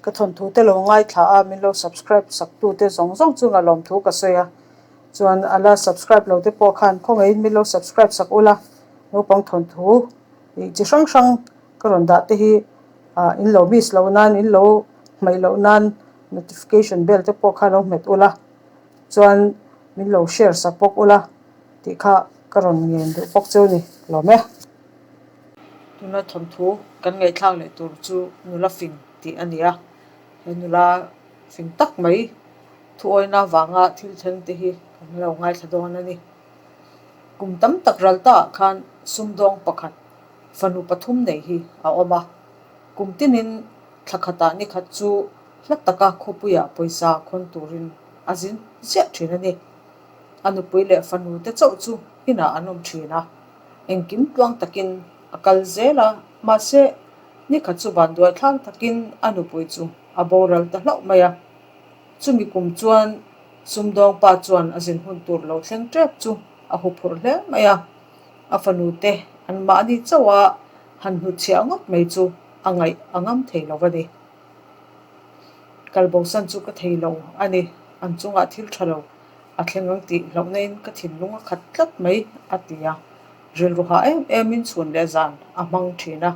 Ka thawnthu te lo ngaithla a, min lo subscribe sak tu te zawng zawng chunga lawmthu ka sawi a. Chuan a la subscribe lo te pawh khan khawngaihin min lo subscribe sak ula, naupang thawnthu ih chi hrang hrang ka rawn dah te hi ah in lo miss loh nan in lo hmaih loh nan notification bell te pawh kha lo hmet ula chuan min lo share sak bawk ula tih kha ka rawn ngen duh bawk chu ni lawm e. Tuna thawnthu kan ngaihthlak leh tur chu nula fing tih a ni a, he nula fing tak mai thuawina vanga thil thleng te hi kan lo ngaithla dawn a ni. Kum tam tak ral ta ah khan sumdawng pakhat fanu pathum nei hi a awm a, kum tinin thla khatah ni khat chu hla taka khawpuiah pawisa khawn turin a zin ziah thin a ni. A nupui leh fanu te chauh chu inah an awm thin a, engkim tluang takin a kal zel a, mahse nikhat chu vanduai thlak takin a nupui chu a boral ta hlauh mai a. Chumi kum chuan sumdawng pa chuan a zin hun tur lo thleng tep chu a hu phurh hle mai a, a fanu te an mahni chauh a han hnutchhiah ngawt mai chu a ngaih a ngam thei lo a ni. Kal bosan chu ka thei lo a ni, an chungah thil tha lo a thleng ang tih hlauhna in ka thinlung a khat tlat mai a ti a, rilru hah em em in chhun leh zan a hmang thin a,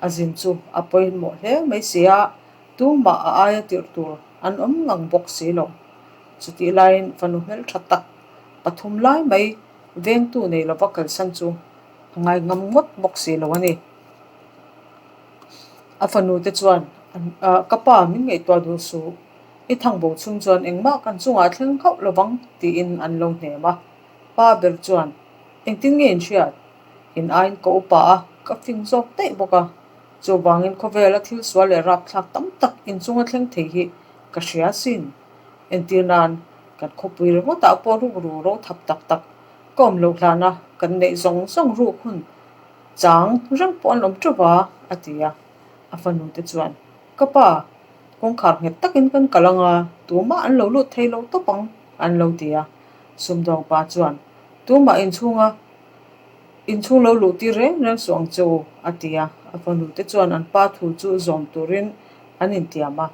a zin chu a pawimawh hle mai si a, Tumah a aia tirh tur an awm ngang bawk si lo. Chutih laiin fanu hmeltha tak pathum lai mai vengtu nei lova kalsan chu a ngai ngam ngawt bawk si lo a ni. A fanu te chuan, Ka pa, min ngaihtuah duh suh. I thangbo chhung chuan engmah kan chungah thleng hauh lovang, tiin an lo hnem a. Pa ber chuan, Engtin nge in hriat? In aiin ka upa a, ka fing zawk daih bawk a. Chuvangin khawvela thil sual leh rapthlak tam tak inchunga thleng thei hi ka hria asin. Entir nan, kan khawpui ringawtah pawh rukru ro thap tak tak ka awm loh hlana kan neih zawng zawng ruk hun chang reng pawh an awm teuh va, a ti a. A fanu te chuan, Ka pa, kawngkhar nghet takin kan kal ang a, tumah an lo lut thei lo tawp ang, an lo ti a. Sumdawng pa chuan, Tumah inchhunga Inchhung lo luh tir reng reng suh ang che u, a ti a. A fanu te chuan an pa thu chu zawm turin an intiam a.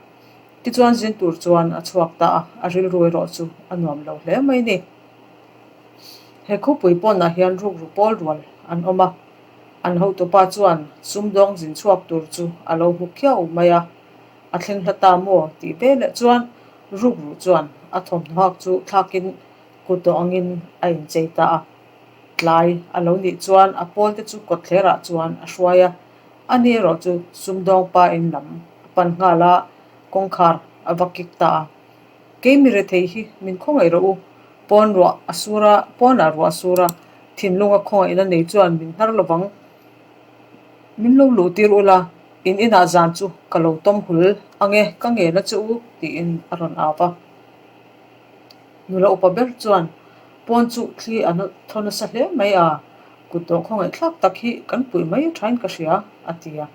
Tichuan zin tur chuan a chhuak ta a, a rilru erawh chu a nuam lo hle mai ni. He khawpui pawnah hian rukru pawl rual an awm a, an hotupa chuan sumdawng zin chhuak tur chu a lo hmu khiau mai a. A thleng hla ta maw tih veleh chuan rukru chuan a thawmhnaw hak chu thlakin kut tawh angin a inchei ta a. Tlai a lo nih chuan a pawl te chu kawtthlerah chuan a hruai a, ani erawh chu sumdawng pa in lam a pan nghal a, kawngkhar a va kik ta a. Kei mi rethei hi min khawngaih rawh u, pawn ruah a sur a, pawnah ruah a sur a, thinlunga khawngaihna nei chuan min hnar lovang, min lo luh tir ula, in inah zan chu ka lo tawm hul ang e, ka ngen a che u, tiin a rawn au va. Nula upa ber chuan pawn chu thli a thaw nasa hle mai a, kut dawh khawngaih thlak tak hi kan puih mai thain ka hria, a ti a.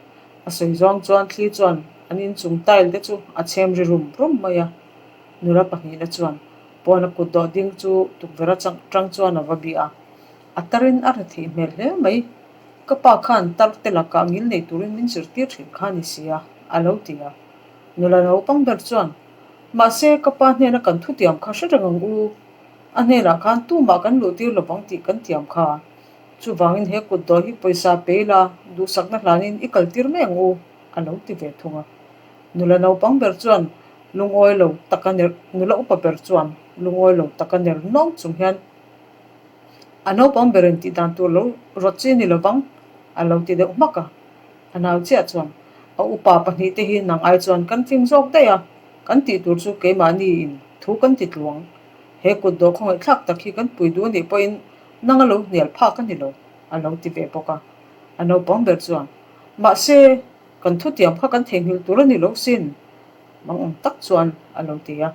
A sawi zawng chuan thli chuan an inchung tile te chu a chhem ri rum rum mai a. Nula pahnihna chuan pawna kut dawh ding chu tukverh a tang chuan a va bih a, a tarin a ri theih hmel hle mai. Ka pa khan tar te lakah ngil nei turin min zirtir thin kha a ni si a, a lo ti a. Nula naupang ber chuan Mahse, ka pa hnena kan thutiam kha hre reng ang u. A hnenah khan tumah kan luhtir lovang tih kan tiam kha. Chuvangin he kut dawi hi pawisa pe ila, duhsakna hlanin i kaltir mai ang u, a lo ti ve thung a. Nula naupang ber chuan lungawi lo taka ner, nula upa ber chuan lungawi lo taka ner nawng chung hian a naupang berin tih dan tur lo rawt chi ni lovang, a lo ti deuh hmak a. A nau chiah chuan, A upa pahnihte hi nang ai chuan kan fing zawk daih a, kan tih tur chu keimahni in thu kan ti tluang. He kut dawh khawngaihthlak tak hi kan pui duh a nih pawhin nang a lo hnial phak a ni lo, a lo ti ve bawk a. A naupang ber chuan, Mahse, kan thutiam kha kan theihnghilh tur a ni lo sin, mang awm tak chuan a lo ti a.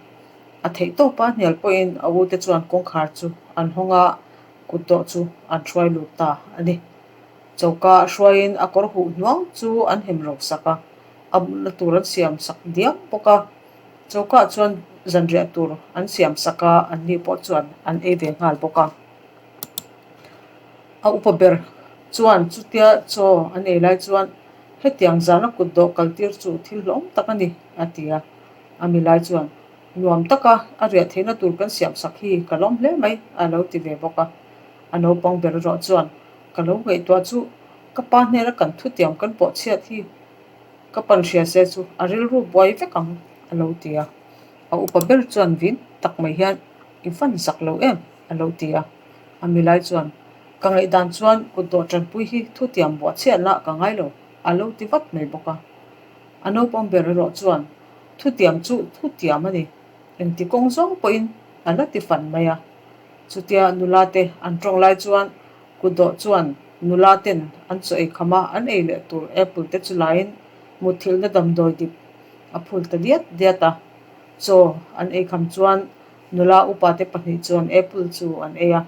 A theih tawpa hnial pawhin a ute chuan kawngkhar chu an hawng a, kut dawh chu an hruai lut ta a ni. Choka a hruaiin a kawr huh hnuang chu an hem ro sak a, a mutna tur an siam sak diam bawk a. Choka chuan zanriah tur an siam sak a, anni pawh chuan an ei ve nghal bawk a. A upa ber chuan chutia chaw an ei lai chuan. Hetiang zana kut dawh kaltir chu thil hlawm tak a ni, a ti a. A milai chuan, Nuam taka a riah theihna tur kan siam sak hi ka lawm hle mai, a lo ti ve bawk a. A naupang ber erawh chuan, Ka lo ngaihtuah chu ka pa hnena kan thutiam kan pawh chhiat hi ka pan hria se chu a rilru buai vek ang, a lo ti a. A upa ber chuan vin tak mai hian, I fan zak lo em? a lo ti a. A milai chuan, Ka ngaihdan chuan kut dawh tanpui hi thutiam buah chhiatna ka ngai lo, a lo ti vat mai bawk a. A naupang ber erawh chuan, Thutiam chu thutiam a ni, engti kawng zawng pawhin a la ti fan mai a. Chutia nula te an tawng lai chuan kut dawh chuan nula ten an chaw ei kham a, an ei leh tur apple te chu laiin mutthilhna damdawi dip a phul ta diat diat a. Chaw an ei kham chuan nula upa te pahnih chuan apple chu an ei a.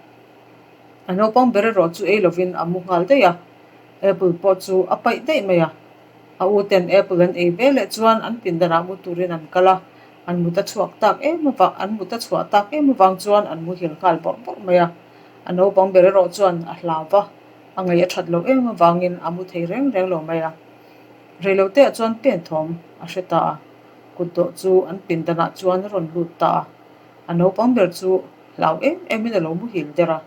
A naupang ber erawh chu ei lovin a mu nghal daih a, apple pawh chu a paih daih mai a. A u ten apple an ei ve leh chuan an pindanah mu turin an kal a, an mut a chhuak tak em avang an mut a chhuah tak em avang chuan an muhil nghal bawrh bawrh mai a. A naupang ber erawh chuan a hlau va, a ngaih a that loh em avangin a mu thei reng reng lo mai a. Reiloteah chuan pen thawm a hre ta a, kut dawh chu an pindanah chuan a rawn lut ta a. A naupang ber chu hlau em emin a lo muhil der a,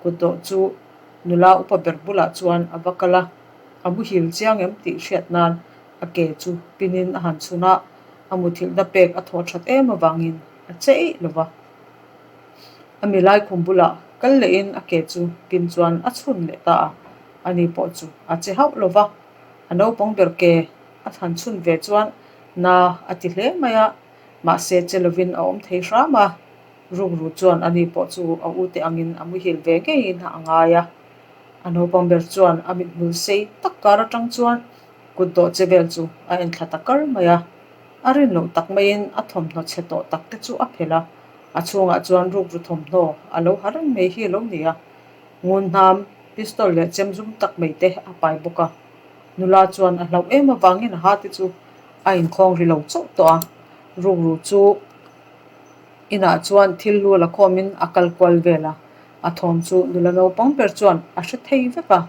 kut dawh chu nula upa ber bulah chuan a va kal a, a muhil chiang em tih hriat nan a ke chu pinin a han chhun a, a muthilhna pek a thawh that em avangin a che eih lo va. A milai khum bulah kal lehin a ke chu pin chuan a chhun leh ta a, ani pawh chu a che hauh lo va, a naupang ber ke a han chhun ve chuan na a ti hle mai a, mahse che lovin a awm thei hram a. Rukru chuan ani pawh chu a ute angin a muhil ve ngeiin a ngai a. A naupang ber chuan a mithmul sei tak kar atang chuan kut dawh che vel chu a en thla ta kar mai a. A rin loh tak maiin a thawmhnaw chhe tawh tak te chu a phelh a, a chhungah chuan rukru thawmhnaw a lo ha reng mai hi a lo ni a. Ngun hnam, pistol leh chem zum tak mai te a pai bawk a. Nula chuan a hlauh em avangin a ha te chu a inkhawng ri lo chauh tawh a. Rukru chu. Inah chuan thil lu la khawmin a kal kual vel a, a thawm chu nula naupang ber chuan a hre thei vek a.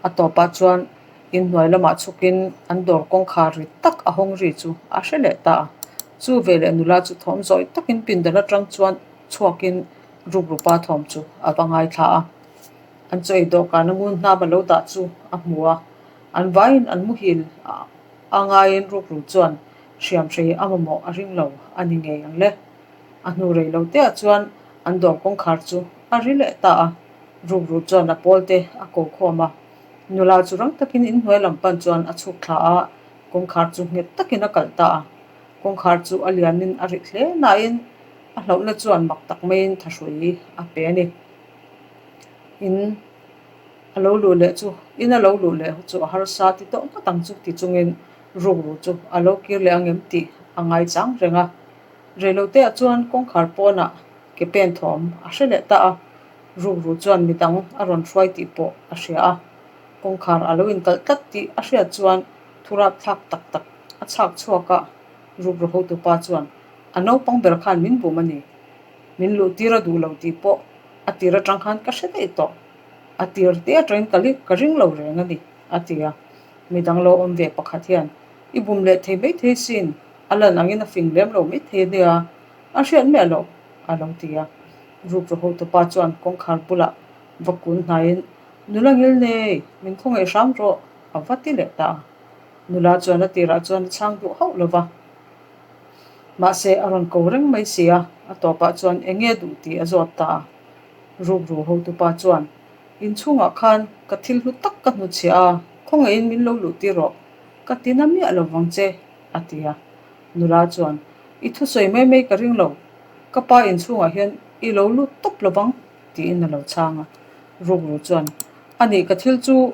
A tawpah chuan inhnuai lamah chhukin an dawr kawngkhar ri tak a hawng ri chu a hre leh ta a. Chu veleh nula chu thawm zawi takin pindan atang chuan chhuakin rukrupa thawm chu a va ngaithla a. An chaw ei dawhkan a ngun hnam a lo dah chu a hmu a, an vaiin an muhil a ngaiin rukru chuan Hriam hrei a mamawh a ring lo a ni ngei ang le. A hnu rei lo teah chuan an dawr kawngkhar chu a ri leh ta a, rukru chuan a pawl te a ko khawm a. Nula chu rang takin inhnuai lam pan chuan a chhuk thla a, kawngkhar chu nghet takin a kalh ta a. Kawngkhar chu a lianin a rit hle nain a hlauhna chuan mak tak maiin thahrui a pe a ni. In a lo luh leh chu in a lo luh leh chu a harsa ti tawh ngawt ang chu ti chungin Rukru chu a lo kir leh ang em tih a ngaichang reng a. Reiloteah chuan kawngkhar pawnah ke pen thawm a hre leh ta a, rukru chuan midang a rawn hruai tih pawh a hria a. Kawngkhar a lo inkalh tlat tih a hriat chuan thu rapthlak tak tak a chhak chhuak a, rukru hotupa chuan a naupang ber khan min bum a ni. Min luh tir a duh lo tih pawh a tir atang khan ka hre daih tawh. A tir te atangin ka ring lo reng a ni, a ti a. Midang lo awm ve pakhat hian i bum leh thei mai thei sin, a lan angin a fing lem lo mai thei ania, a hriat miah loh, a lo ti a. Rukru hotupa chuan kawngkhar bulah va kun hnaiin, Nula ngil nei, min khawngaih hram rawh, a va ti leh ta a. Nula chuan a tirah chuan a chhang duh hauh lo va. Mahse, a rawn ko reng mai si a, a tawpah chuan eng nge duh tih a zawt ta a. Rukru hotupa chuan Inchhungah khan ka thil hlu tak ka hnuchhiah a, khawngaihin min lo luh tir rawh, ka ti na miah lo vang che, a ti a. Nula chuan, I thusawi mai mai ka ring lo, ka pa inchhungah hian i lo lut tawp lo vang, tiin a lo chhang a. Rukru chuan, A nih ka thil chu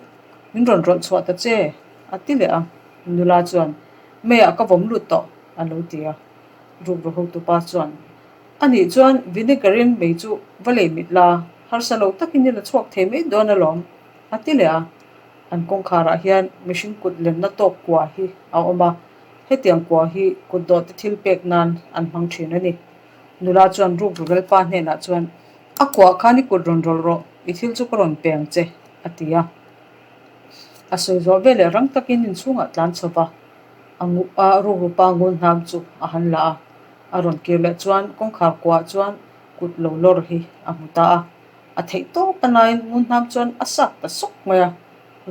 min rawn rawlh chhuah ta che, a ti leh a. Nula chuan, Meiah ka vawm lut tawh, a lo ti a. Rukru hotupa chuan, A nih chuan vinegar in mei chu va lei mit la, harsa lo takin i la chhuak thei mai dawn alawm, a ti leh a. An kawngkharah hian mihring kut lenna tawk kua hi a awm a, hetiang kua hi kut dawhte thil pek nan an hmang thin a ni. Nula chuan ruk Lalpa hnenah chuan, A kuah khan i kut rawn rawlh rawh, i thil chu ka rawn pe ang che, a ti a. A sawi zawh veleh rang takin inchhungah tlan chho va, a a rukrupa ngun hnam chu a han la a. A rawn kir leh chuan kawngkhar kuah chuan kut lo lawr hi a hmu ta a. A theih tawp a laiin ngun hnam chuan a sat ta sawk mai a,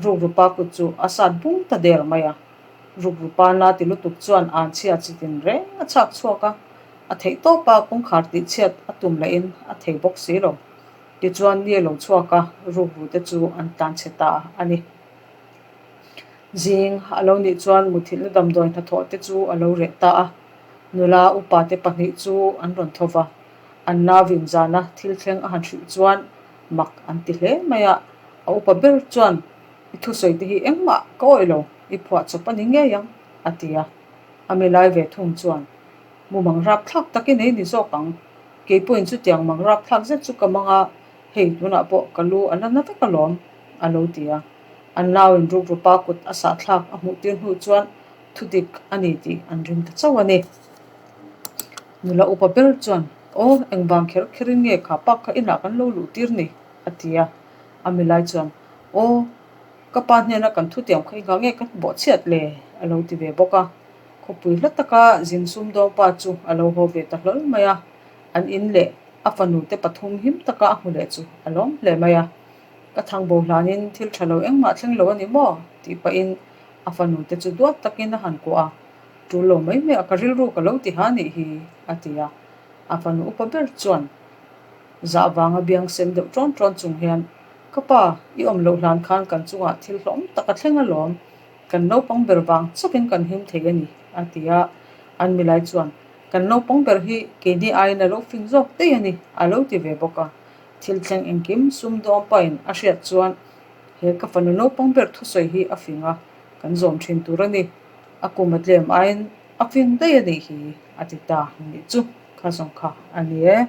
rukrupa kut chu a sat bung ta der mai a. Rukrupa na ti lutuk chuan an chhia chi tin reng a chhak chhuak a, a theih tawpa kawngkhar tih chhiat a tum lahin a thei bawk si lo. Tichuan ni a lo chhuak a, rukru te chu an tlan chhe ta a ni. Zing a lo nih chuan muthilhna damdawi hnathawh te chu a lo reh ta a, nula upa te pahnih chu an rawn tho va, an navin zana thil thleng a han hrilh chuan mak an ti hle mai a, a upa ber chuan I thusawi te hi engmah ka awih lo, i phuah chawp a ni ngei ang, a ti a. A mi lai ve thung chuan, Mumang rapthlak tak i nei ni zawk ang, kei pawhin chutiang mang rapthlak zet chu ka mang a, hei tunah pawh ka lu a la na vek alawm, a lo ti a. An nauin rukrupa kut a sahthlak a hmuh tir hnu chuan thudik a ni tih an ring ta chauh a ni. Nula upa ber chuan, Aw, engvang kher kherin nge kha pak kha inah kan lo luh tir ni? a ti a. A milai chuan, Aw, ka pa hnena kan thutiam kha engah nge kan bawhchhiat le? a lo ti ve bawk a. Khawpui hla taka zin sumdawng pa chu a lo haw ve ta hlawl mai a, an in leh a fanu te pathum him taka a hmu leh chu a lawm hle mai a. Ka thangbo hlanin thil tha lo engmah thleng lo a ni maw? tih pahin a fanu te chu duat takin a han kuah a, Tul lo mai mai a ka rilru ka lo ti ha nih hi, a ti a. A fanu upa ber chuan zah vanga biang sen deuh ṭawn ṭawn chung hian, Ka pa, i awm loh hlan khan kan chungah thil hlawm tak a thleng alawm, kan naupang ber vang chauhin kan him thei a ni, a ti a. An milai chuan, Kan naupang ber hi keini aiin a lo fing zawk daih a ni, a lo ti ve bawk a. Thil thleng engkim sumdawng pain a hriat chuan, He ka fanu naupang ber thusawi hi a fing a, kan zawm thin tur a ni. A kum a tlem aiin a fing daih a nih hi, a ti ta nih chu kha zawng kha a ni e.